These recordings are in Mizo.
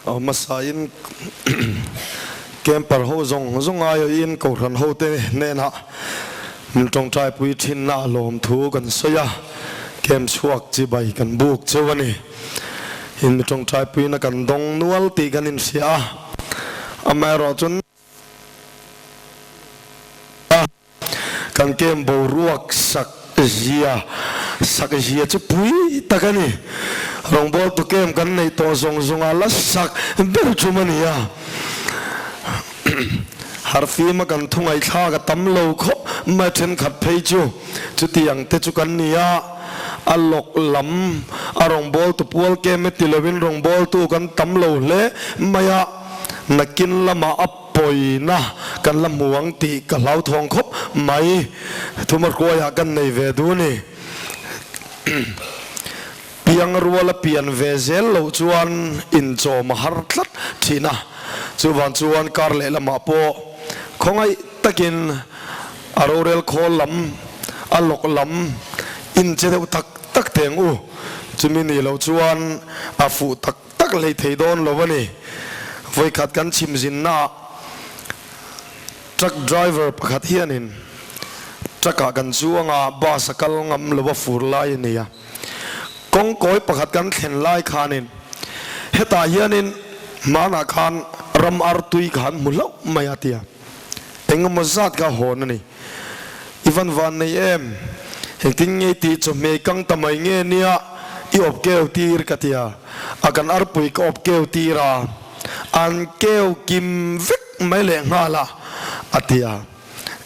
Hmasain camper ho zawng zawng aiawhin Kohhran hote hnenah min tawngtaipui thinna lawmthu kan sawi a, camp chhuak chibai kan buk cheu a ni. In mi tawngtaipuina kan dawng nual tih kan inhria a, amaherawhchu Kan kem boruak sak zia sak zia chu pui tak a ni. Rawngbawltu kem kan neih tawh zawng zawnga la sak ber tum a ni a. Harfima kan thu ngaihthlak a tam lo khawp mai thenkhat phei chu chutiang te chu kan ni a. A lawk lam a rawngbawltu pual kem e ti lovin rawngbawltu kan tam lo hle mai a. Nakin lamah a. Pawina kan la hmu ang tih ka hlauthawng khawp mai. Thumarkuaiah kan nei ve duh ni. Piang ruala pian ve zel loh chuan inchawm a har tlat thin a. Chuvang chuan kar lehlamah pawh khawngaih takin a rorel khawl lam, a lawk lam inche deuh tak tak teng u. Chumi nih loh chuan a fuh tak tak hlei thei dawn lo a ni. Vawikhat kan chhim zinnaah truck driver pakhat hianin truck ah kan chuang a, bus a kal ngam lo a fur lai a ni a. Kawngkawi pakhat kan thlen lai khanin hetah hianin hmanah khan ram artui kha an hmu hlauh mai a tia engemaw zat kha hawn a ni. I van van nei em? Engtin nge i tih chawhmeh kang ta mai nge nia i awp keu tir ka tia. A kan arpui ka awp keu tir a, an keu kim vek mai leh nghal a, a ti a.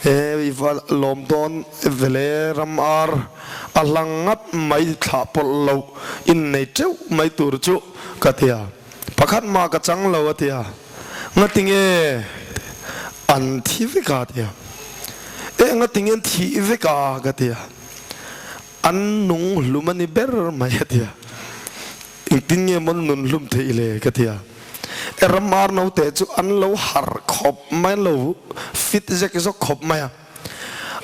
E, i va lawm dawn vele ram ar a hlang ngat mai thlah pawlh loh innei teuh mai tur chu ka ti a. Pakhat mah ka chang lo a ti a. Ngatinge an thi vek a tia. E ngatinge an thih vek a ka tia. An nung hlum a ni ber mai a tia. Engtin nge maw an nun hlum theih le ka tia. E ram ar naute chu an lo harh khawp mai, an lo fit zek zawk khawp mai a.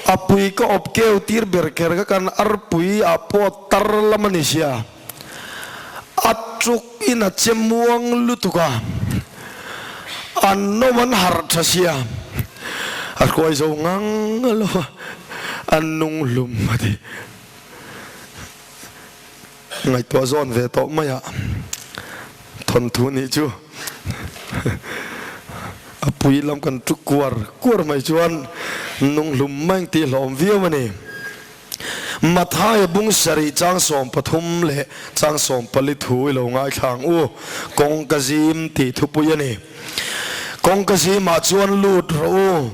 A pui ka awp keu tir ber kher ka kan arpui ah pawh tar lam a ni sia. A tuk in a che muang lutuk a, an nawm an harh tha sia, a hruai zo ngang lo a, an nung hlum a ti. Ngaihtuah zawn ve tawh mai a, thawnthu nih chu a pui lam kan tuk kuar kuar mai chuan nung hlum mai ang tih hlawm viau a ni. Mathaia bung sarih chang 13 leh chang 14 thu i lo ngaithla ang u, kawngka zim tih thupui a ni. Kawngka zimah chuan lut rawh u.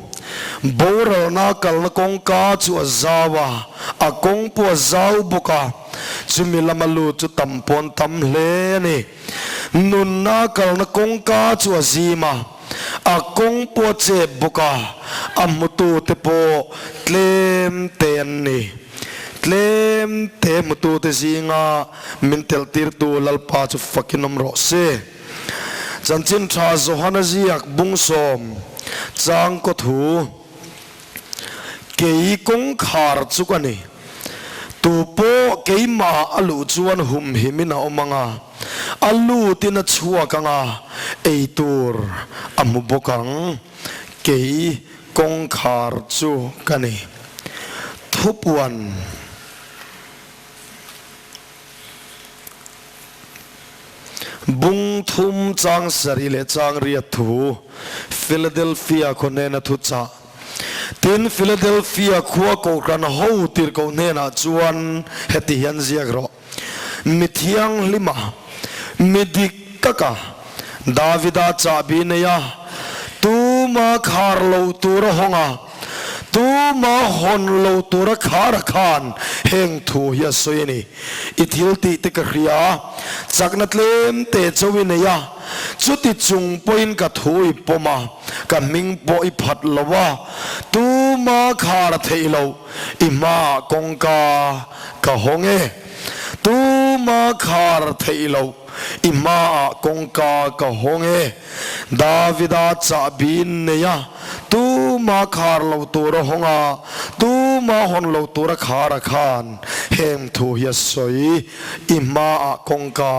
Boralna kalna kawngka chu a zau a, a kawng pawh a zau bawk a, chumi lama lut chu tam pawn tam hle a ni. Nunna kalna kawngka chu a zim a, a kawng pawh a chep bawk a, a hmutute pawh tlem te an ni. Tlem te hmutute zinga min telhtirtu Lalpa chu fakin awm rawh se. Chanchin tha Johana ziak bung sawm chang kaw thu, Kei kawngkhar chu ka ni. Tu pawh keimah a luh chuan humhim in a awm ang a, a lut in a chhuak ang a, ei tur a hmu bawk ang. Kei kawngkhar chu ka ni. Thupuan. Bung thum chang sarih leh chang riat thu, Philadelphia khaw hnena thu chah. Tin, Philadelphia khua kohhran ho tirhkoh hnenah chuan heti hian ziak rawh, Mi thianghlima, mi dik taka Davida chahbi nei a, tuma khar lo tura hawng a, tuma hawn lo tura khar a khan heng thu hi a sawi a ni. I thil tih te ka hria a, chakna tlem te cho i nei a, chuti chung pawhin ka thu i pawm a, ka hming pawh i phat lo a, tuma khar a theih loh, i hmaah kawngka ka hawng e. Tuma khar a theih loh, i hmaah kawngka ka hawng e. Davida chahbi nei a, tuma khar lo tura hawng a, tuma hawn lo tura khar a khan. Heng thu hi a sawi, I hmaah kawngka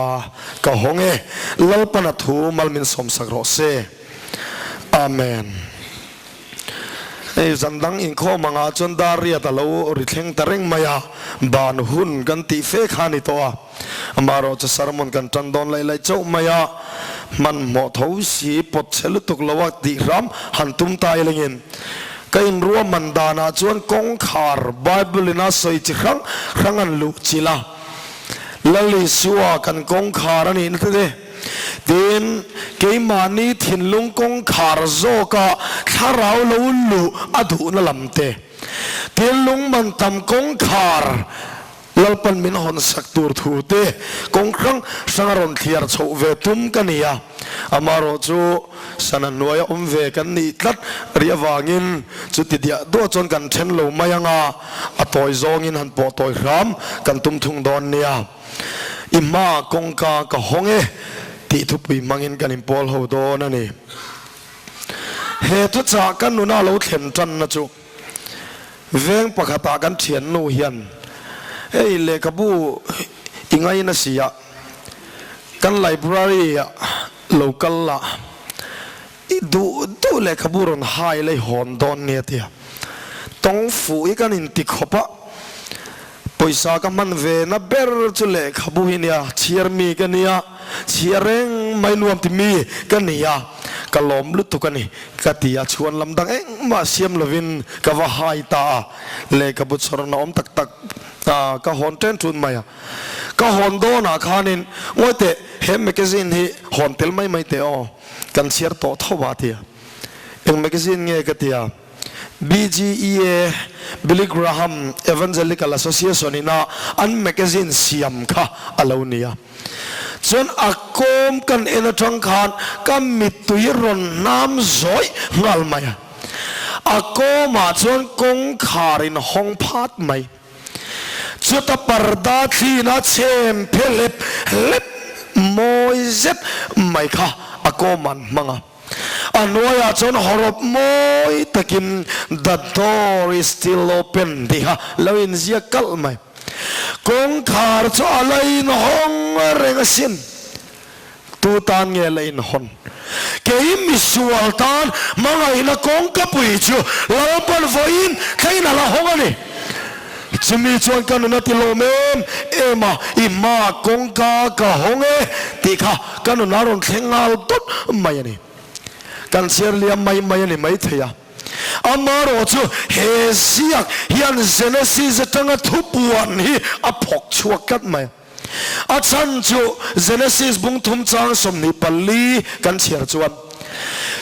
ka hawng e, Lalpan a thu mal min sawmsak rawh se. Amen. Hei zan dang inkhawm angah chuan dar riat a lo ri thleng ta reng mai a, ban hun kan tih fe kha a ni tawh a. Amaherawhchu sermon kan tan dawn laih laih chauh mai a, hmanhmawh tho si pawt chhe lutuk lo a tih hram han tum ta ilengin ka inruahman danah chuan kawngkhar Bible in a sawi chi hrang hrang an luh chilh a, Lal Isua kan kawngkhar a nihna te. Tin, keimahni thinlung kawngkhar zawka thlarau lo luh a duhna lam te, thinlung man tam kawngkhar Lalpan min hawnsak tur thu te kawng hrang hrang a rawn thliar chhoh ve tum ka ni a. Amaherawh chu sana hnuaia awm ve kan nih tlat rih avangin chuti diah duah chuan kan then lo mai ang a, a tawi zawngin han pawh tawi hram kan tum thung dawn nia. I hma kawngka ka hawng e tih thupui hmangin kan inpawl ho dawn a ni. He thuchah ka nuna lo thlen tanna chu veng pakhatah kan thiannu hian hei lehkhabu i ngaina si a, kan library ah lo kal la, i duh duh lehkhabu rawn hai la i hawn dawn nge tia tawng fuh hi kan inti khawp a. Pawisa ka hman ve na ber chu lehkhabu hi nia, chhiar mi ka nia, chhiar reng mai nuam ti mi ka ni a, ka lawm lutuk a ni ka ti a, chhuan lam dang engmah siam lovin ka va hai ta a, lehkhabu chhawrna awm tak tak ka hawn ṭen ṭun mai a, ka hawn dawnah khanin ngawi teh he magazine hi hawn tel mai mai teh aw, kan chhiar tawh tho a ti a, eng magazine nge ka ti a. BGEA, Billy Graham Evangelical Association ina an magazine siam kha a lo ni a. Chuan a kawm kan en atang khan ka mittui rawn hnam zawih nghal mai a. A kawmah chuan kawngkhar in hawng phat mai. Chuta parda thlina chhem phe hlep hlep mawi zet mai kha a kawm an hmang a. A hnuaiah chuan hawrawp mawi takin The door is still open tih kha lo inziak kalh mai. Kawngkhar chu a la inhawng reng asin. Tu tan nge la inhawn? Kei misual tan hmangaihna kawngkapui chu Lalpan vawiin thlengin a la hawng a ni. Chumi chuan ka nun a ti lawm em em a, i hmaah kawngka ka hawng e tih kha ka nun a rawn thleng nghal dawt mai a ni. Kan chhiar liam mai mai a ni maithei a. Amaherawh chu he ziak hian Genesis atanga thupuan hi a phawk chhuak tlat mai a. A chhan chu Genesis bung thum chang 24 kan chhiar chuan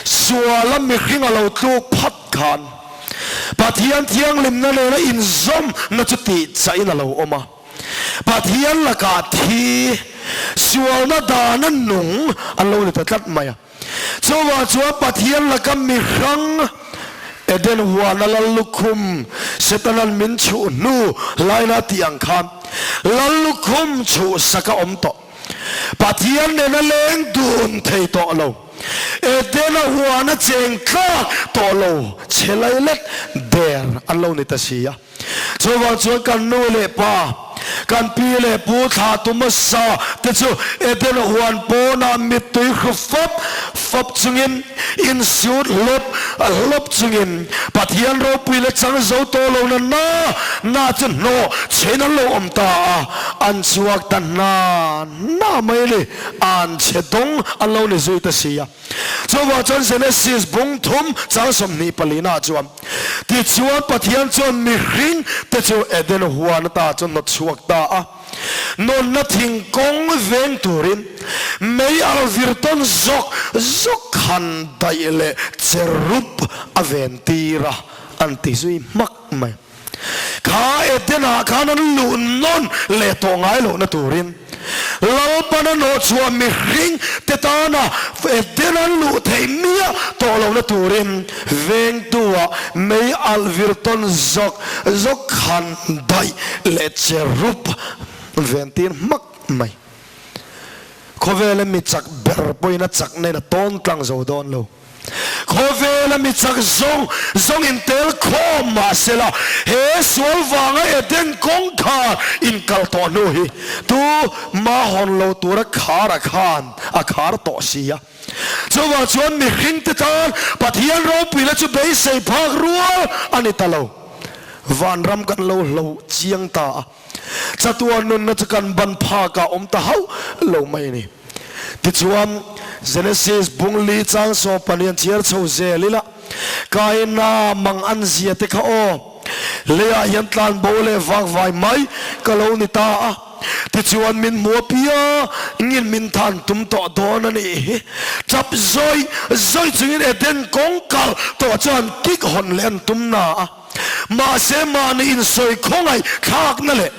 suala mihring a lo tluk phat khan Pathian thianghlimna nena inzawmna chu tih chahin a lo awm a. Pathian lakah thi sualna dana nung an lo ni ta tlat mai a. Chuvang chuan Pathian laka mihrang Eden huana lal lukhum Setanan min chhuh hnu laina tih ang khan lal lukhum chhuh sak a awm tawh. Pathian nena leng dun thei tawh lo. Edena huana cheng tlak tawh lo chhe lailet der an lo ni ta si a. Chuvang chuan kan nu leh pa, kan pi leh pu thla tu hmasa te chu Eden huan pawnah mittui hru fap fap chungin, insut hlawp hlawp chungin Pathian ropui leh chang zo tawh lo na na na chu hnawh chhein an lo awm ta a, an chhuak ta hna hna mai a ni, an chhe dawng an lo ni zui ta si a. Chuvang chuan Genesis bung thum chang 24 na chuan, Tichuan Pathian chuan mihring te chu Eden huan ata chuan hnawt chhuak ta a, nunna thingkawng veng turin mei al vir tawn zawk zawk han daih leh cherub a ven tir a, an ti zui hmak mai. Kha Eden-ah khan an luh nawn leh tawh ngai lohna turin Lalpan a nawhchhuah mihring te tana Eden an luh theih miah tawh lohna turin vengtu-ah mei alh vir tawn zawk zawk khan daih leh cherub ventir hmak mai. Khawvela mi chak ber pawhin a chak nen a tawn tlang zo dawn lo. Khawvela mi chak zawng zawng in tel khawm mah sela, he sual vanga Eden kawngkhar inkal tawh hnu hi tu mah hawn lo tura khar a khan a khar tawh si a. Chuvang chuan mihringte tan Pathian ropuina chu beisei phak rual a ni ta lo. Vanram kan lo hlo chiang ta a, chatuan nunna chu kan ban phakah awm ta hauh lo mai a ni. Tichuan, Genesis bung li chang sawmpanian chhiar chho zel ila, Kaina mang an zia te kha aw, leiah hian tlanbo leh vakvai mai ka lo ni ta a, tichuan min hmu apiang in min than tum tawh dawn a nih hi. Chap zawi zawi chungin Eden kawngkal tawh chuan kik hawn leh an tum na a. Mahse mahni insawi khawngaih thlakna leh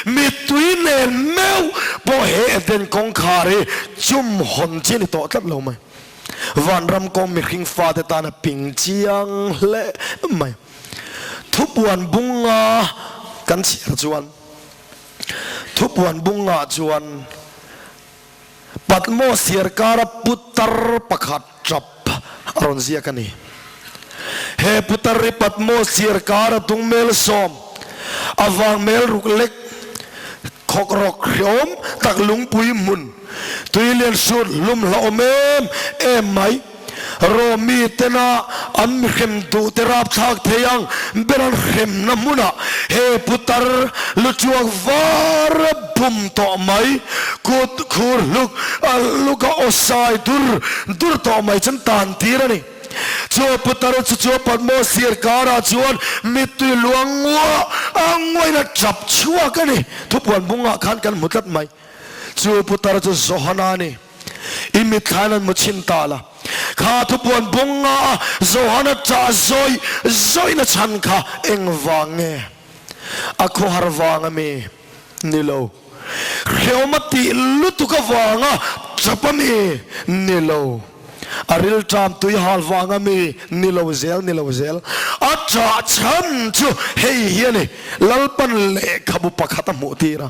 mittui nen meuh pawh he Eden kawngkhar hi chum hawn chi a ni tawh tlat lo mai. Vanram kawng mihring fate tan a ping chiang hle mai. Thupuan bunga kan chhiar chuan Thupuan bungah chuan Patmos thiarkara putar pakhat tap a rawn ziak a ni. He putar hi Patmos thiarkara dungmel sawm, a vangmel ruk lek, khawkrawk hreawm tak lungpui hmun, tuilian sut hlum hlauhawm em em mai. Rawmi tena an mi hrem duh te rapthlak thei ang ber an hremna hmunah he putar luchuak var bum tawh mai, kut khur hluk a luk a aw sai dur dur tawh mai chuan tan tir a ni. Chu putar chu chu Patmos thir karah chuan mittui luang nguah a nguain a tap chhuak a ni. Thupuan bungah khan kan hmu tlat mai. Chu putar chu Johana a ni. I mitthlain an mu chhin ta la. Kha thupuan bunga a Johana chah zawi zawina chhan kha engvang nge? A khawhar vang a mi? Ni lo. Hrehawm a tih lutuk avanga chap a mi? Ni lo. A rilṭam tui hal vang a mi? Ni lo zel, ni lo zel. A chah chhan chu hei hi a ni, Lalpan lehkhabu pakhat a hmuh tir a.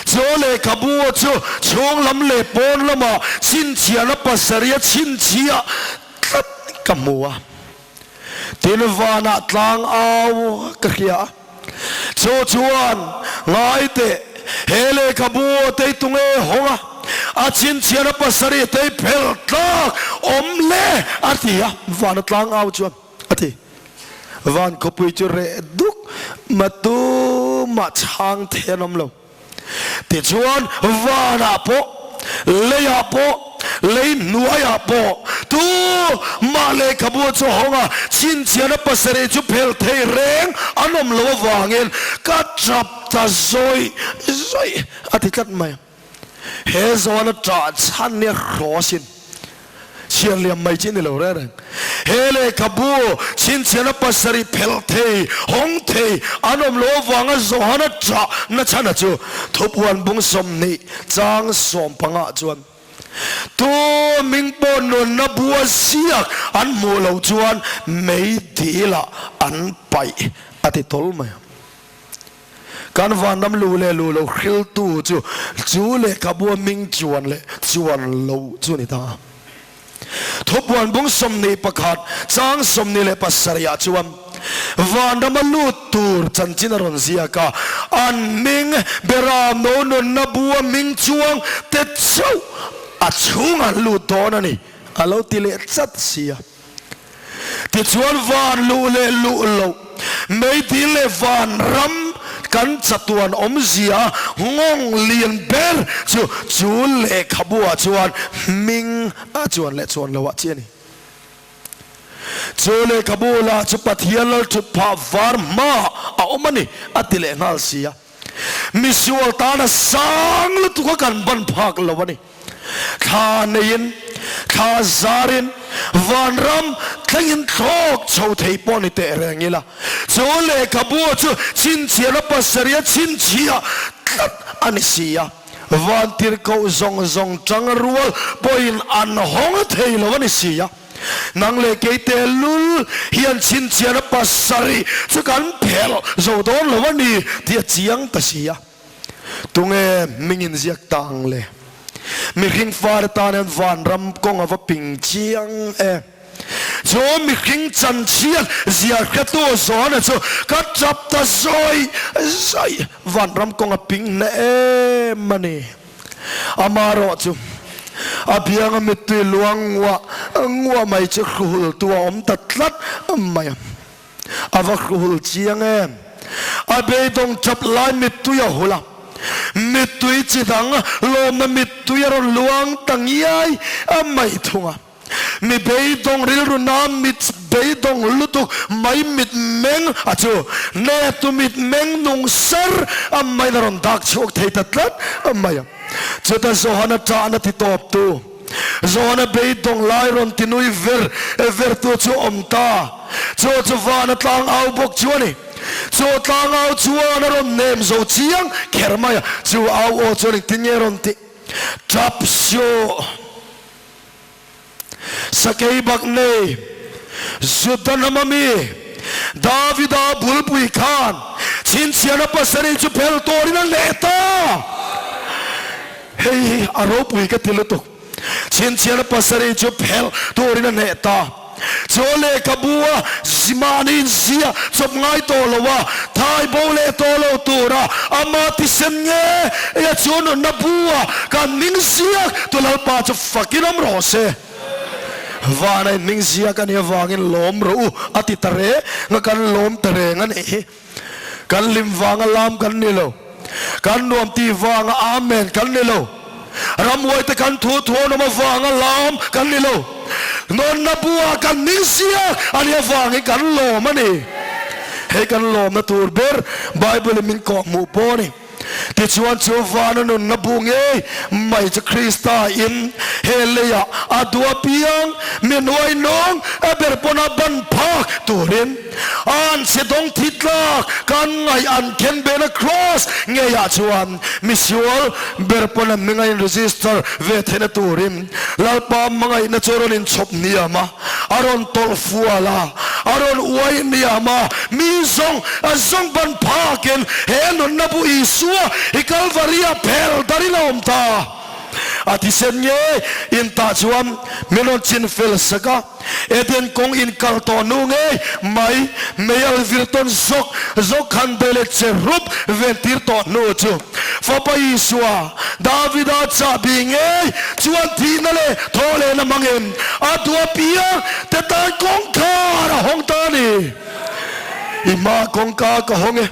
Chu lehkhabu chu chhung lam leh pawn lamah chhinchhiahna pasarih a chhinchhiah tlat ka hmu a. Tin, vanah tlang au ka hria a. Chu chuan, Ngai teh, he lehkhabu a tei tunge hawng a, a chhinchhiahna pasarih tei phelh tlak awm le, a ti a. Vana tlang au chuan a ti. Van khawpui chu reh duk matu mah chhang thei an awm lo. Tichuan vanah pawh, leiah pawh, lei hnuaiah pawh tu mah lehkhabu chu hawng a, chhinchhiahna pasarih chu phelh thei reng an awm lo avangin ka tap ta zawih zawih a ti tlat mai. He zawn a ṭah chhan nia hraw asin. Chhiar liam mai chi ni lo reng reng. He lehkhabu chhinchhiahna pasarih phelh thei, hawng thei an awm lo avanga Johana ṭah nachhana chu thupuan bung 20 chang 15 chuan tu ming pawh nunna bua ziak an hmuh loh chuan mei dilah an paih a ti tawl mai ang. Kan vanram lu leh lu lo hriltu chu chu lehkhabu a hming chuan leh chuan lo chu a ni ta. Thupuan bung 21 chang 27 ah chuan vanrama lut tur chanchin a rawn ziak a, an hming Beram no nunna bu a hming chuang te chauh a chhung an lut dawn a ni a lo ti leh chat si a. Tichuan van luh leh luh loh, meidil leh van ram kan chatuan awmzia nghawng lian ber chu chu lehkhabuah chuan hming a chuan leh chuan loh ah chi a ni. Chu lehkhabu lah chu Pathian lal thut phah var hmaah a awm a ni a ti leh nghal si a. Misual tana sang lutuk a kan ban phak lo a ni. Thla neiin, thla zarin, vanram thlengin thlawk chho thei pawh ni teh reng ila, chu lehkhabu chu chhinchhiahna pasarih a chhinchhiah tlat a ni si a. Vantirhkoh zawng zawng tang rual pawhin an hawng thei lo a ni si a. Nang leh kei tehlul hian chhinchhiahna pasarih chu kan phelh zo dawn lo a ni tih a chiang ta si a. Tunge hming in ziak ta ang le? Mihring fate tan hian vanram kawng a va ping chiang e. Chu mihring chanchhiat zia hretu Johana chu ka tap ta zawih zawih. Vanram kawng a ping hneh em a ni. Amaherawh chu a bianga mittui luang nguah nguah mai chu hruhultu a awm ta tlat mai a. A va hruhul chiang em! A beidawng tap lai mittui a hul a, mittui chi dang lawmna mittui a rawn luang ta ngiai mai thung a. Mi beidawng rilru na mit beidawng lutuk mai mit meng a chu netu mit meng nung sar a maiin a rawn dak chhuak thei ta tlat mai a. Chuta Johana ṭahna ti tawp tu, Johana beidawng lai rawn ti nui ver ver tu chu awm ta. Chu chu vana tlang au bawk chu a ni. Chu tlang au chuan a rawn nem zo chiang kher mai a. Chu au aw chuan engtin nge rawn tih? Ṭap suh! Sakei bak nei Juda hnam a mi Davida bulpui khan chhinchhiahna pasarih chu phel turin a leh ta. Hei hi a ropui ka ti lutuk. Chhinchhiahna pasarih chu phel turin a hneh ta. Chaw lehkhabu a mahni inzia chawp ngai tawh lo a, thai bo leh tawh lo tura ama thisen nge ei a chu nunna bu a kan hming ziak tu Lalpa chu fakin awm rawh se. Vana in hming ziak a nih avangin lawm rawh u a ti ta reng a, kan lawm ta reng a nih hi. Kan hlim vanga lam kan ni lo. Kan nuam tih vanga Amen kan ni lo. Ramhuaite kan thu thuanawm avanga lam kan ni lo. Nawnna buah kan ning siak a nih avangin kan lawm a ni. Hei kan lawmna tur ber Bible in min kawhhmuh pawh a ni. Tichuan chu vana nunna bu ngei mai chu Krista in he leiah a duh apiang mi hnuai nung a ber pawn a ban phak turin an chhe dawng thi tlak kan ngaih an khen bena Kraws ngeiah chuan misual ber pawn a hming a in register ve theihna turin Lalpa hmangaihna chu a rawn inchhawp hniam a, a rawn tawlh fual a, a rawn uai hniam a, mi zawng a zawng ban phakin he nunna bu Isua hi Kalvari-ah phel darin a awm ta. A thisen nge in tah chuan min rawn chin fel sak a, Eden kawng in kal tawh hnu ngei mai meial vir tawn zawk zawk khan be leh che rup ven tir tawh hnu chu Fapa Isua, Davida chahbi ngei chuan thihna leh thaw lehna hmangin a duh apiang te tan kawngkhar a hawng ta a ni. I hma kawngka ka hawng e,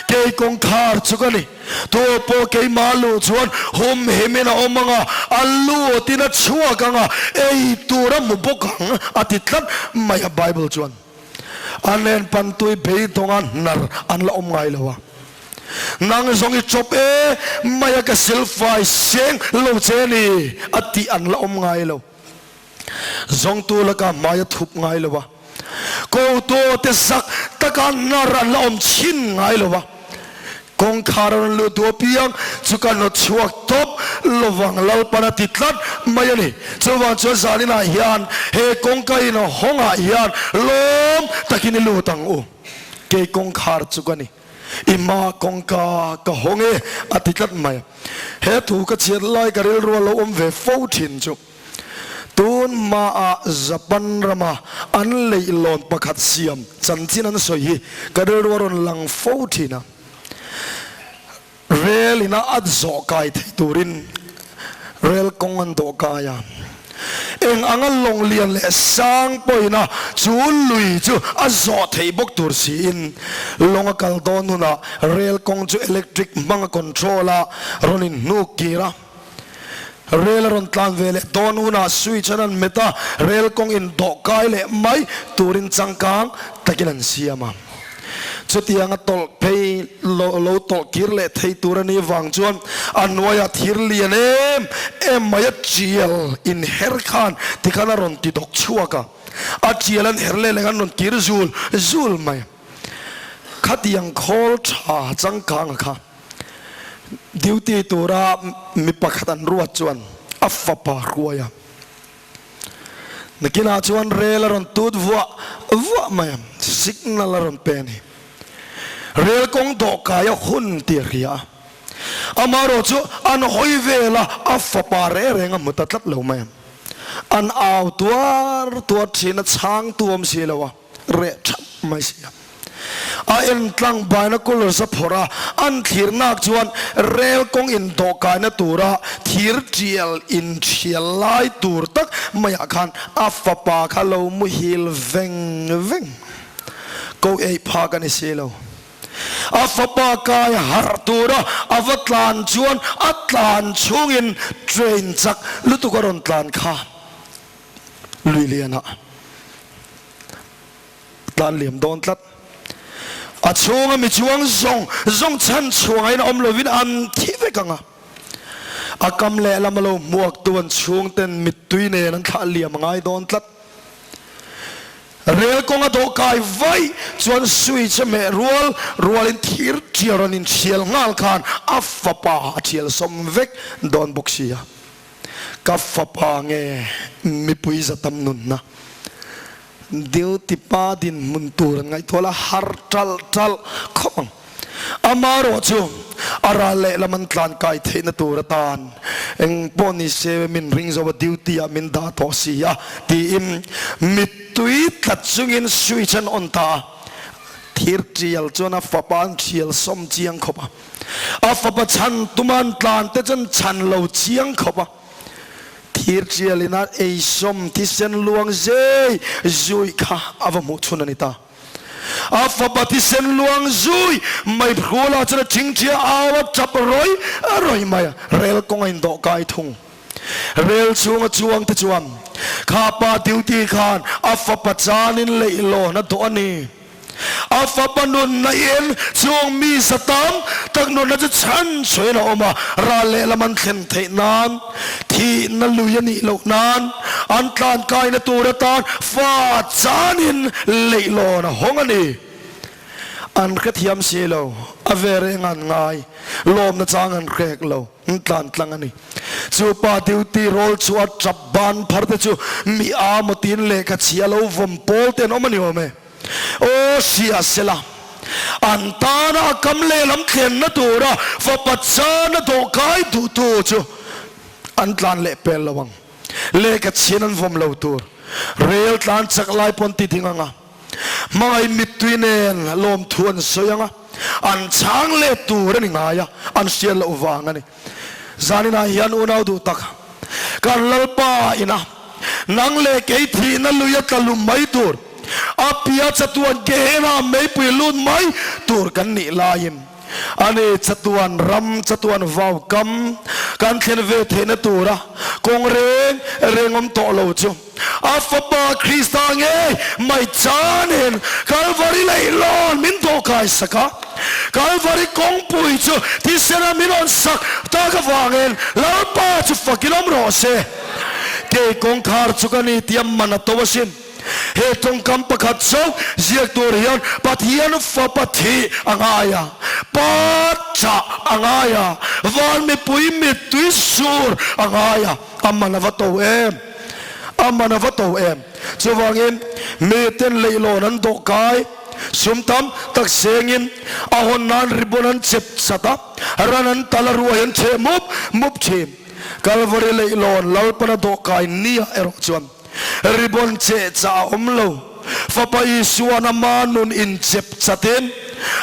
kei kawngkhar chu ka ni. Tu pawh keimah luh chuan hum himin a awm ang a, a lutin a chhuak ang a, ei tur a hmu bawk ang a ti tlat mai a Bible chuan. A nen pantui beidawnga hnar an la awm ngai lo a. Nang zawng i chawp e mai a ka silfai seng lo che ni a tih an la awm ngai lo. Zawngtu laka hmai a thup ngai lo a, kotu te zak taka hnar an la awm chhin ngai lo a. Kawngkhar a rawn lut duh apiang chu ka nawt chhuak tawp lovang Lalpan a ti tlat mai a ni. Chuvang chuan zaninah hian he kawngka in hawngah hian lawm takin i lut ang u. Kei kawngkhar chu ka ni. I hma kawngka ka hawng e a ti tlat mai. He thu ka chhiat lai ka rilru a lo awm ve fo thin chu. Tun hmaah Japan rama an leihlawn pakhat siam chanchin an sawi hi ka rilru a rawn lang fo thin a. Rel ina a zawh kai thei turin rel kawng an dawh kai a. Eng anga lawng lian leh sang pawhina chu lui chu a zawh theih bawk tur siin lawng a kal dawn hunah rel kawng chu electric hmanga control a rawn inhnuk kir a. Rel a rawn tlan ve leh dawn hunah switch an han met a, rel kawng in dawh kai leh mai turin changkang takin an siam a. Chutianga tawlh phei lo lo tawlh kir leh thei tur a nih vang chuan a hnuaiah thir lian em em mai a tial in her khan tikhan a rawn ti dawk chhuak a, a tial an her leh leh khan rawn kir zul zul mai. Khatiang khawl tha changkang a kha. Duty tura mi pakhat an ruat chuan a fapa hruai a, nakinah chuan rel a rawn tut vuah vuah mai a, signal a rawn pe a ni. Rel kawng dawhkai a hun tih a hria a, amaherawh chu an hawi vel a, a fapa reng reng a hmu ta tlat lo mai a. An au tuar tuar thin a, chhangtu awm si lo a, reh thap mai si a. A en tlang binoculars a phawrh a, an thlirnak chuan rel kawng indawhkaina tura thir tial inthial lai tur tak maiah khan a fapa kha lo muhil veng veng ko ei phak a ni si lo. A fapa kai harh tura a va tlan chuan a tlan chhungin train chak lutuk a rawn tlan kha lui lianah tlan liam dawn tlat. A chhunga mi chuang zawng zawng chhan chhuangain awm lovin an thi vek ang a. A kam lehlam a lo hmuaktu an chhungten mittui nen an thlah liam a ngai dawn tlat. Rel kawng a dawh kai vaih chuan switch a hmeh rual rualin thir thial rawn inthial nghal khan a fapa a thial sawm vek dawn bawk si a. Ka fapa nge mipui za tam nunna duty pa dinhmun tur an ngaihtuah la har ṭalh ṭalh khawp ang. Amaherawh chu a ral lehlam an tlan kai theihna tur atan eng pawh ni se min ring zo a duty ah min dah tawh si a tiin mittui tlat chungin switch an on ta a. Thir tial chuan a fapa an thial sawm chiang khawp a, a fapa chhan tuma an tlan te chuan chhan lo chiang khawp a. Thir tialin a eisawm thisen luang zei zui kha a va hmuh chhun a ni ta. A fapa thisen luang zui mai phula chuan a thingthia au a tap rawi rawi mai a, rel kawng a indawh kai thung. Rel chhunga chuang te chuan kha pa duty khan a fapa chanin leihlawn a dawh a ni. A fapa nunna in chung mi za tam tak nunna chu chhan chhuain a awm a, ral lehlam an thlen theih nan, thihna lui a nih loh nan, an tlankaina tur atan fa chanin leihlawn a hawng a ni. An hrethiam si lo, a ve reng an ngai, lawmna chang an hrek lo, an tlan tlang a ni. Chu pa duty roll chu a tap ban phar te chu mi a maw tiin lehkha chhia lo vawm pawl te an awm a ni awm e. Aw hria sela, an tana a kam lehlam thlenna tura fapa chana dawhkai duhtu chu an tlan leh pel lo ang. Lehkha chhian an vawm lo tur. Rel tlan chak lai pawn ti ding ang a, hmangaih mittui nen lawmthu an sawi ang a, an chhang let tur a ni ngai a, an hriat loh vang a ni. Zaninah hian unau duh tak, kan Lalpa ina nang leh kei thihna lui a tla lum mai tur, a pia chatuan Gehenna meipui lut mai tur kan nih laiin, ani chatuan ram, chatuan vau kam kan thlen ve theihna tura kawng reng reng awm tawh lo chu a Fapa Krista ngei mai chanin Kalvari leihlawn min dawhkai sak a, Kalvari kawngpui chu thisena min rawn sak tak avangin Lalpa chu fakin awm rawh se. Kei kawngkhar chu ka ni tih a man a to asin. He tawngkam pakhat chauh ziak tur hian Pathian Fapa thih a ngai a, Pa chah a ngai a, van mipui mittui sur a ngai a, a man a va to em! A man a va to em! Chuvangin miten leihlawn an dawh kai, sum tam tak sengin a hawn nan ribbon an chep chat a, ran an tal a ruai an cheh mup mup thin. Kalvari leihlawn Lalpana dawh kai nia erawh chuan ribbon cheh chah a awm lo. Fapa Isua'n ama nun inchep chatin,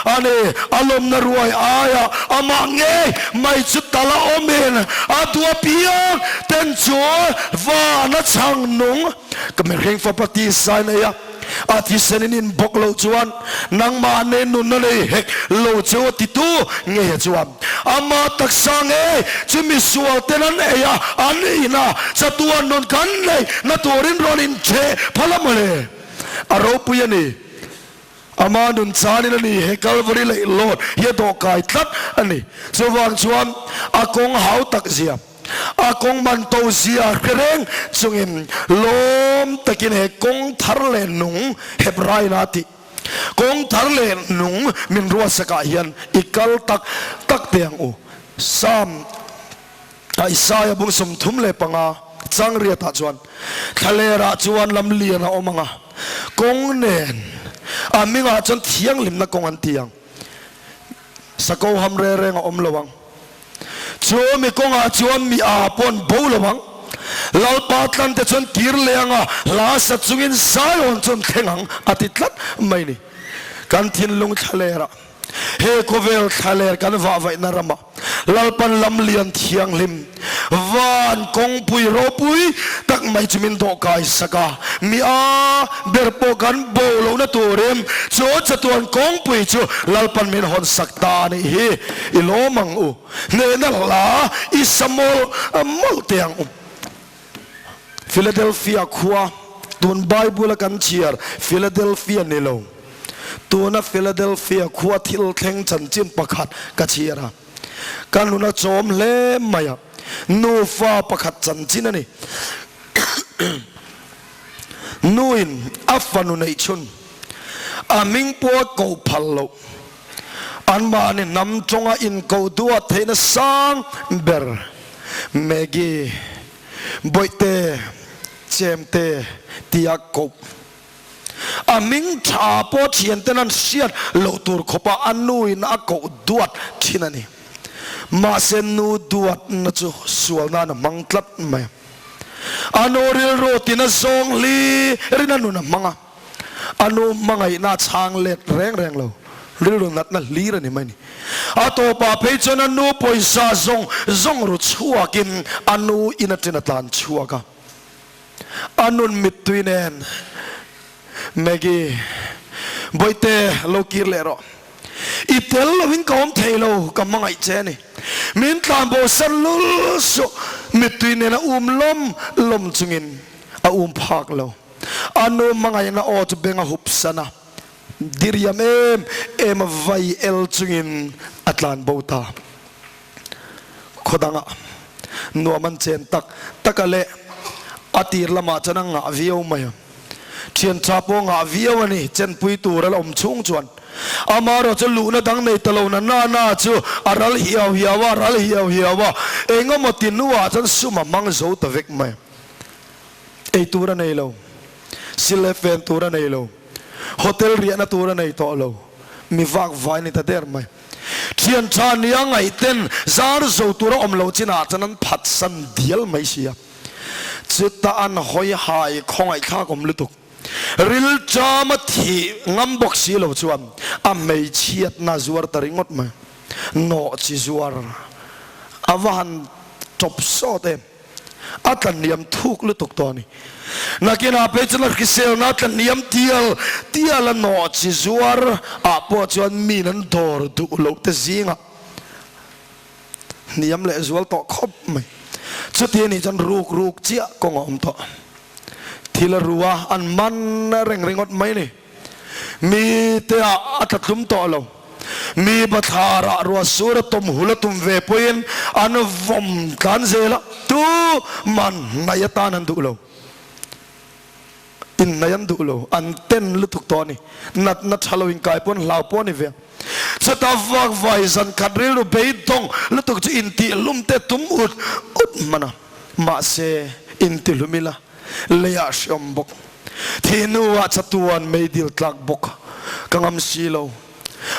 a ni, a lawmna ruai aiah amah ngei mai chu tal a awmin a duh apiang ten chu van a chhang nung. Ka mihring fapa tisa in ei a, a thisen in in bawk loh chuan nangmah nei nunna nei hek lo chu a titu ngei a chuan ama taksa ngei chu misual ten an ei a, an in a, chatuan nun kan nei na turin rawn incheh phal a mawle. A ropui a ni. Ama nun chanin a ni he Kalvari leihlawn hi a dawhkai tlat a ni. Chuvang chuan a kawng hau tak zia, a kawng man to zia hre reng chungin lawm takin he kawng thar leh nung Hebraina tih kawng thar leh nung min ruatsakah hian i kal tak tak teh ang u. Psalm Isaiah bung 35 chang riatah chuan thlalerah chuan lam lian a awm ang a, kawng nen a hmingah chuan thianghlimna kawng an ti ang. Sako ham reng reng a awm lo ang. Chu mi kawngah chuan mi a pawh an bo lo ang. Lalpa tlante chuan kir leh anga hla sa chungin Zion chu an thleng ang a ti tlat mai ni. Kan thinlung thlalerah he khawvel thlaler kan vahvaihna ramah Lalpan lam lian thianghlim van kawngpui ropui tak mai chu min dawhkai sak a, mi a ber pawh kan bo lohna turin chu chatuan kawngpui chu Lalpan min hawn sak ta a nih hi. I lawm ang u. Hnehna hla i sa mawlh mawlh teh ang u. Philadelphia khua, tun Bible a kan chhiar Philadelphia ni lo, tuna Philadelphia khua thil thleng chanchin pakhat ka chhiar a, ka nun a chawm hle mai a, nufa pakhat chanchin a ni. Nuin a fanu neih chhun, a hming pawh a koh phal loh. Anmahni hnam tawnga inkoh duat theihna sang ber Maggie, Bawihte, Chemte tia koh. A hming tha pawh thianten an hriat loh tur khawpa a nuin a koh duat thin a ni. Mahse nu duatna chu sual nan a hmang tlat mai. A nu rilru tina zawng hlirin a nun a hmang a. A nu hmangaihna a chhang let reng reng lo, rilru natna hlir a ni mai ni. A tawpah phei chuan a nu pawisa zawng zawng ru chhuakin a nu in aṭin a tlan chhuak a. A nun mittui nen, Maggie, Bawihte, lo kir leh rawh. I tel lovin ka awm thei lo, ka hmangaih che a ni. Min tlan bo san lul suh, mittui nen a um lawm lawm chungin a um phak lo. A nu hmangaihna aw chu beng a hup san a, diriam em em a vai el chungin a tlan bo ta. Khaw dangah nuam an chen tak tak a leh a tir lamah chuan a ngah viau mai a. Thian tha pawh a ngah viau a ni, chenpui tur a la awm chhung chuan. Amaherawh chu luhna dang nei ta lo na na na chu a ral hiau hiau a, a ral hiau hiau a, engemaw ti hnuah chuan sum a hmang zo ta vek mai a. Ei tur a nei lo, sil leh fen tur a nei lo, hotel riahna tur a nei tawh lo, mi vak vai ni ta der mai. Thian tha nia ngaihten zar zo tur a awm lo chinah chuan an phatsan dial mai si a. Chuta an hawi hai khawngaihthlak awm lutuk. Rilṭam a thih ngam bawk si lo chuan a hmeichhiatna zuar ta ringawt mai. Nawh chi zuar a va han tawp sawt em. A tla hniam thuk lutuk tawh a ni. Nakinah phei chuan a hriselna a tla hniam tial tial a, nawh chi zuar ah pawh chuan min an dawr duh loh te zingah hniam leh zual tawh khawp mai. Chuti anih chuan ruk ruk chiah kawng a awm tawh. Thil a ru a, an man reng ringawt mai a ni. Mi te ah a tla tlum tawh lo. Mi bathlar ah ruah sur a tawm hul a tum ve pawhin an vawm tlan zel a, tu man hnaih atan an duh lo. Inhnaih an duh lo, an ten lutuk tawh a ni. Natna tha lo inkai pawh an hlau pawh a ni ve. Chutah vak vai zan khat rilru beidawng lutuk chu intihhlum te tum ut ut hman a, mahse intihlum ila leiah hreawm bawk. Thi hnuah chatuan meidil tlak bawk ka ngam si lo.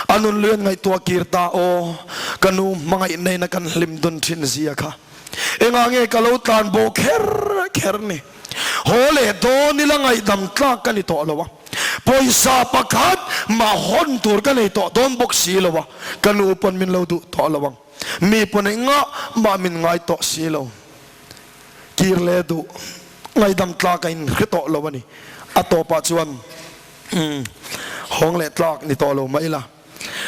A nun lui an ngaihtuah kir ta aw, ka nu hmangaih neina kan hlim dun thin zia kha. Engah nge ka lo tlan bo kher kher ni? Haw leh dawn ila ngaihdam tlak ka ni tawh lo a, pawisa pakhat mah hawn tur ka nei tawh dawn bawk si lo a, ka nu pawn min lo duh tawh lo ang, mi pawn engah mah min ngai tawh si lo. Kir leh duh ngaihdam tlak a inhre tawh lo a ni. A tawpah chuan hawng leh tlak ni tawh lo mah ila,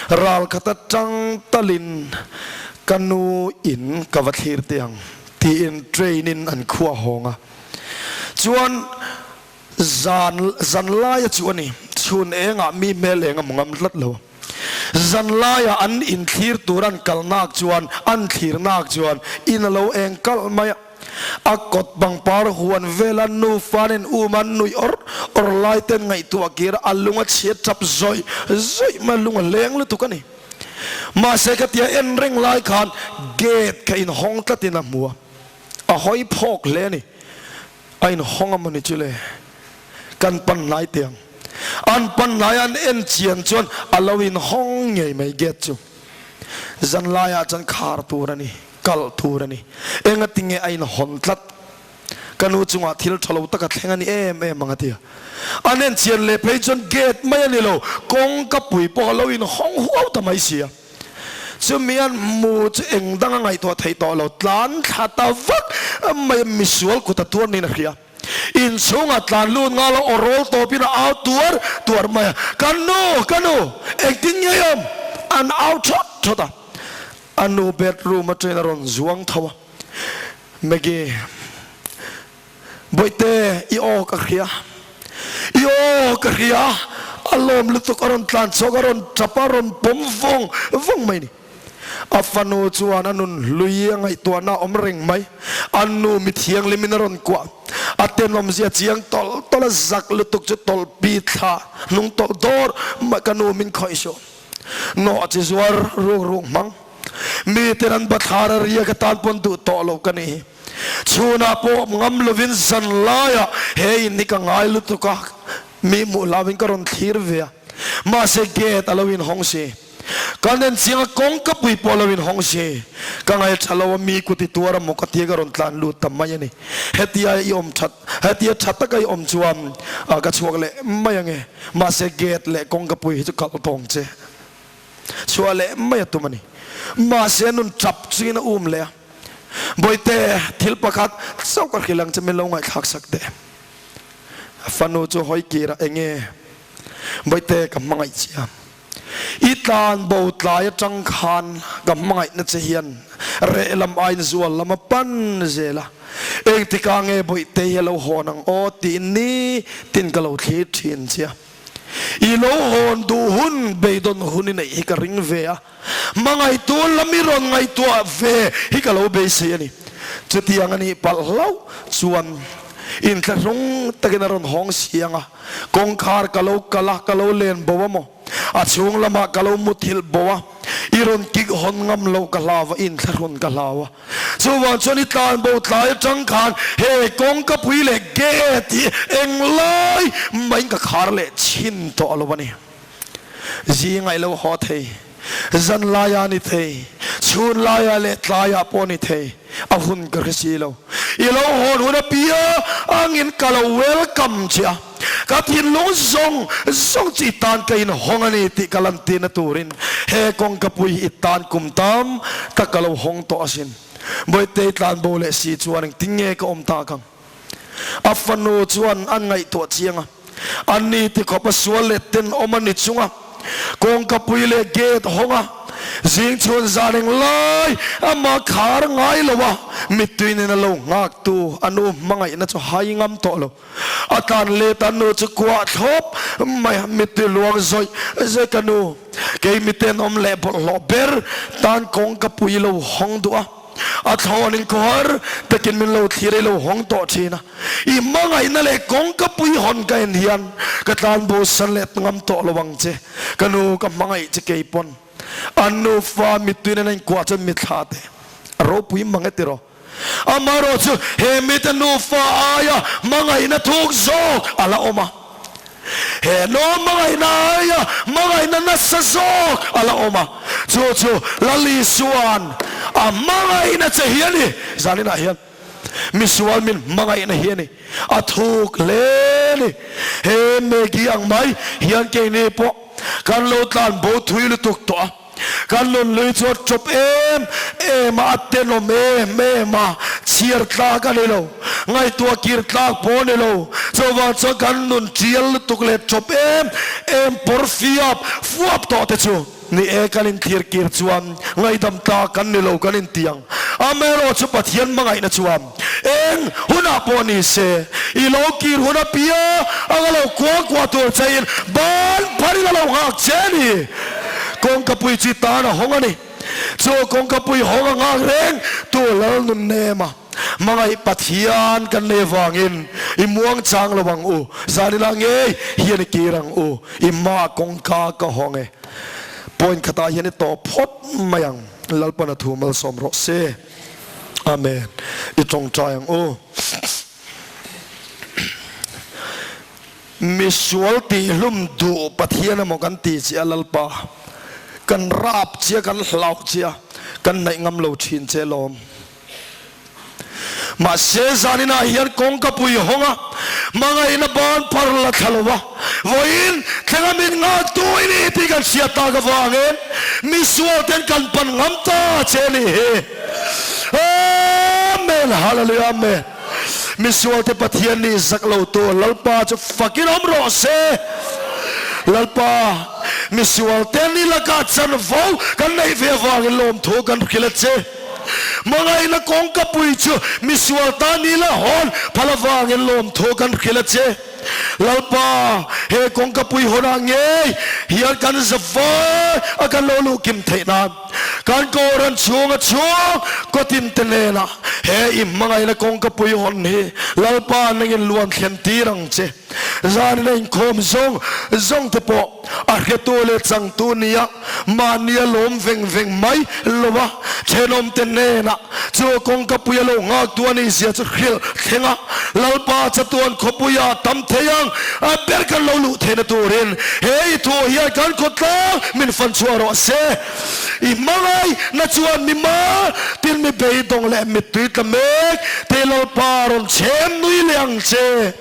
ral khat atang talin ka nu in ka va thlir teh ang tiin train in an khua hawng a. Chuan zan zan laia chu a ni, chhun engah mi hmel eng a hmu ngam tlat lo. Zan laiah an inthlir tur an kalnak chuan an thlirnak chuan in a lo eng kalh mai a. A kawt pangpar huan vela nufa nen um an nuih awr awr lai ten ngaihtuah kir a lung a chhiat tap zawih zawih mai a, lung a leng lutuk a ni. Mahse ka tia en reng lai khan gate kha inhawng tlatin a hmu a, a hawi phawk hle a ni. A inhawng a mawni chu le? Kan pan hnai teh ang. An pan hnai an en chian chuan a lo inhawng ngei mai gate chu. Zanlaiah chuan khar tur a ni, kalh tur a ni. Engatinge a inhawn tlat? Ka nu chungah thil tha lo tak a thleng a ni em em ang a ti a. An en chian leh phei chuan gate mai a ni lo, kawngka pui pawh a lo inhawng huau ta mai si a. Chumi an hmu chu eng dang a ngaihtuah theih tawh lo, tlan thla ta vak mai a, misual kut a tuar niin a hria. Inchhungah tlan lut nghal a, aw rawl tawpin a au tuar tuar mai a, Ka nu, ka nu, engtin nge i awm? An au thawt thawt a. A nu bedroom atangin a rawn zuang tho a, Maggie, Bawihte, i aw ka hria, i aw ka hria, a lawm lutuk a rawn tlan chhuak, a rawn tap a, a rawn pawm vawng vawng mai ni. A fanu chuan a nun hlui a ngaihtuahna a awm reng mai, a nu mi thianghlimin a rawn kuah, a tenawmzia chiang tawlh tawlh a zak lutuk chu tawlh pi thla hnung tawlh dawr mai, ka nu min khawih suh. Nawh chi zuar ruk ruk hmang. Mi ten an bathlar a riak atan pawn duh tawh lo ka ni. Chhunah pawh ngam lovin zan laiah he in hi ka ngai lutuk a, mi hmuh hlauhin ka rawn thlir ve a. Mahse gate a lo inhawng si. Ka nen chiang a kawngka pui pawh a lo inhawng si. Ka ngaih tha lo a mi kut i tuar a maw ka tia ka rawn tlan lut ta mai a ni. Hetia i awm that hetia tha taka i awm chuan ka chhuak leh mai ange. Mahse gate leh kawngka pui hi chu kalh tawng che chhuah leh mai a tum a ni. Mahse nun tap chungin a um leh a, Bawihte, thil pakhat chauh ka hrilh ang che min lo ngaihthlak sak teh. A fanu chu hawi kir a, Enge? Bawihte, ka hmangaih che a. I tlan bo tlai atang khan ka hmangaihna che hian reh lam aiin zual lam a pan zel a, engtikah nge Bawihte hi a lo hawn ang aw tiin ni tin ka lo thlir thin che a. I lo hawn duh hun beidawn hun i neih hi ka ring ve a, hmangaihtu lam i rawn ngaihtuah ve hi ka lo beisei a ni. Chutiang a nih palh hlauh chuan inthlahrung takin a rawn hawng siang a, kawngkhar ka lo kal a, ka lo len bo a maw? A chhung lamah ka lo muthilh bo a, i rawn kik hawn ngam loh ka hlau a, i inthlahrun ka hlau a. Chuvang chuan i tlan bo tlai atang khan he kawngkapui leh gate hi englai maiin ka khar leh chhin tawh lo a ni. Zingah i lo haw thei, zan laiah a ni thei, chhun laiah leh tlaiah pawh a ni thei, a hun ka hre si lo. I lo hawn hun apiang angin ka lo welcome che a. Ka thinlung zawng zawng chu i tan ka inhawng a ni tih ka lantirna turin he kawngkapui hi i tan kum tam tak ka lo hawng tawh asin. Bawihte i tlanbo leh si chuan engtin nge ka awm tak ang? A fanu chuan an ngaihtuah chiang a, a ni ti khawp a sual leh tenawm a ni chung a, kawngkapui leh gate hawng a, zing chhun zan eng lai amah khar ngai lo a, mittui nen a lo nghak tu a nu hmangaihna chu hai ngam tawh lo. A tlan let a nu chu kuah thlawp mai a, mittui luang zawih zawih ka nu, kei mitenawm leh bawlhhlawh ber tan kawng ka pui lo hawng duh a, a thlawn in khawhar takin min lo thlir i lo hawng tawh thin a, i hmangaihna leh kawng ka pui hawn ka en hian ka tlan bosan leh ngam tawh lo ang che, ka nu ka hmangaih che kei pawn an nufa mittui nen a inkuah chuan mithla te a ropui mang e tiraw. Amaherawh chu he mite nufa aia hmangaihna thuk zawk a la awm a, he nu hmangaihna aia hmangaihna nasa zawk a la awm a, chu chu Lal Isua'n a hmangaihna che hi a ni. Zaninah hian misual min hmangaihna hi a ni, a thuk hle a ni. He Maggie ang mai hian keini pawh kan lo tlanbo thui lutuk tawh a. Kan nunhlui chu a chawp em em a, a tenawm em em a, chhiar tlak a ni lo, ngaihtuah kir tlak pawh a ni lo. Chuvang chuan kan nun tial lutuk leh chawp em em pawr fiap fuap tawh te chu ni e, kan inthlir kir chuan ngaihdam tlak kan ni lo kan inti ang. Amaherawh chu Pathian hmangaihna chuan eng hunah pawh ni se, i lo kir hun apiang anga lo kuah kuah tur cheiin ban pharin a lo nghak che a ni. Kawngkapui chi tan a hawng a ni. Chu kawngkapui hawng a nghak reng tu lal nun nem a, hmangaih Pathian kan nei avangin i muang chang lo ang u, zanila ngei hian i kir ang u, i hmaah kawngka ka hawng e. Point khatah hian i tawh phawt mai ang, Lalpan a thu malsawm rawh se. Amen. I tawngtai ang u. Misual tihhlum duh Pathian emaw kan ti che a Lalpa, kan rap che a, kan hlau che a, kan naih ngam lo thin che lawm. Mahse zaninah hian kawngka pui hawng a, hmangaihna ban phar la thla lo a, vawiin thlenga min ngaktu i ni tih kan hriat tak avangin misual ten kan pan ngam ta che a nih hi. Amen Hallelujah Amen. Misual te Pathian nih zak lo tu Lalpa chu fakin awm rawh se. Lalpa misual te ni lakah chanvo kan neih ve avangin lawmthu kan hrilh a che. Hmangaihna kawngka pui chu misual tan ni la hawn phal avangin lawmthu kan hrilh a che. Lalpa, he kawngka pui hawnah ngei hian kan zavai a kan lo luh kim theih nan kan Kohhran chhunga chhung kawtin te hnenah he i hmangaihna kawngka pui hawn hi Lalpa nangin luan thlen tir ang che. Zanin a inkhawm zawng zawng te pawh a hretu leh changtu nia mahni a lawm veng veng mai lo a, thenawm te hnenah chu kawngka pui a lo nghaktu a nih zia chu hrilh thleng a, Lalpa chatuan khawpuia tam thei ang a ber kan lo luh theihna turin he i thu hian kan khawtlang min fan chhuah rawh se. I hmangai na chuan mi ma tin mi beidawng leh mittui tla mek te Lalpa rawn chhem nui leh ang che.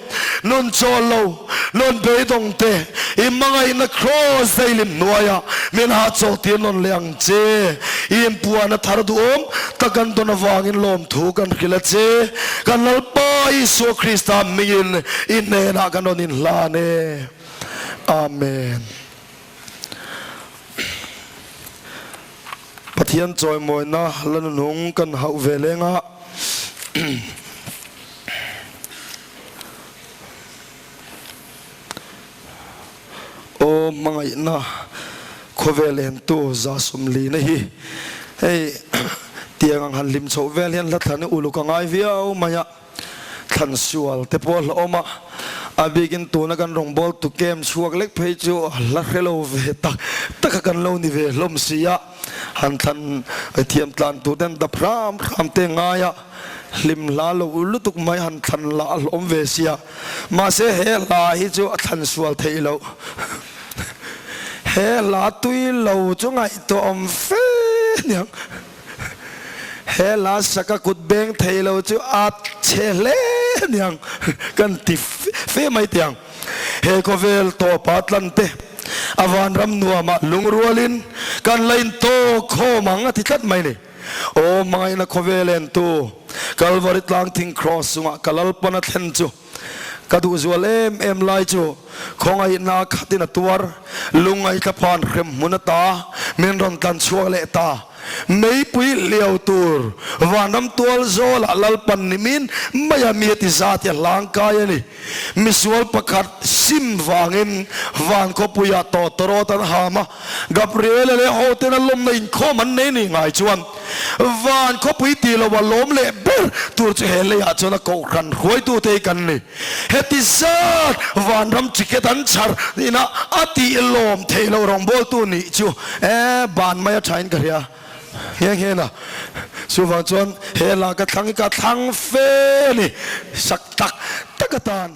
Nun chawl lo, nun beidawng te, i hmangaihna kraws dailim hnuaiah min hahchawh tir nawn leh ang che. I inpuahna thar duhawm tak kan dawn avangin lawmthu kan hrilh a che. Kan Lalpa Isua Krista hmingin i hnenah kan rawn inhlan e. Amen. Pathian chawimawina la nunhung kan hauh ve leng a. Aw hmangaihna khawvel entu 140 na hi hei tiang ang han hlim chhoh vel hian hla thlan i uluk a ngai viau mai a, thlan sual te pawh a hlauhawm a, a bikin tuna kan rawngbawltu kem chhuak lek phei chu hla hre lo ve tak tak a kan lo ni ve hlawm si a. Han thlan thiam tlan tur ten dap hram hram te ngai a, hlim hla lo lutuk mai han thlan lah a hlawm ve sia. Mahse he hla hi chu a thlan sual theih loh. He hla tui lo chu ngaihtuah awm fe aniang. He hla saka kut beng thei lo chu a chhe hle aniang kan ti fe mai tiang. He khawvel tawpa tlan te a vanram nuamah lungrualin kan la intawk khawm ang a ti tlat mai ni. Aw hmangaihna khawvel entu Kalvari tlang thing kraws chungah ka Lalpan a thlen chu ka duhzual em em lai chu khawngaihna khatin a tuar lungngaihthla phan hrem hmun ata min rawn tlan chhuak leh ta. Meipui hliau tur vanram tual zawlah Lalpan nimin maia mi a ti zat hi a hlangkai a ni. Misual pakhat sim vangin van khawpuiah tawtawrawt an ham a, Gabriela leh hoten a lawmna inkhawm an nei ni ngai chuan van khawpui tih loha lawm leh ber tur chu he leiah chuan a kohhran hruaitute hi kan ni. Heti zat vanram ticket an chhar ina a tih lawm theih loh rawngbawltu nih chu e ban mai a thain ka hria nghe nghe na. Chuvang chuan he hla ka thlang hi ka thlang fe a ni sak tak tak atan.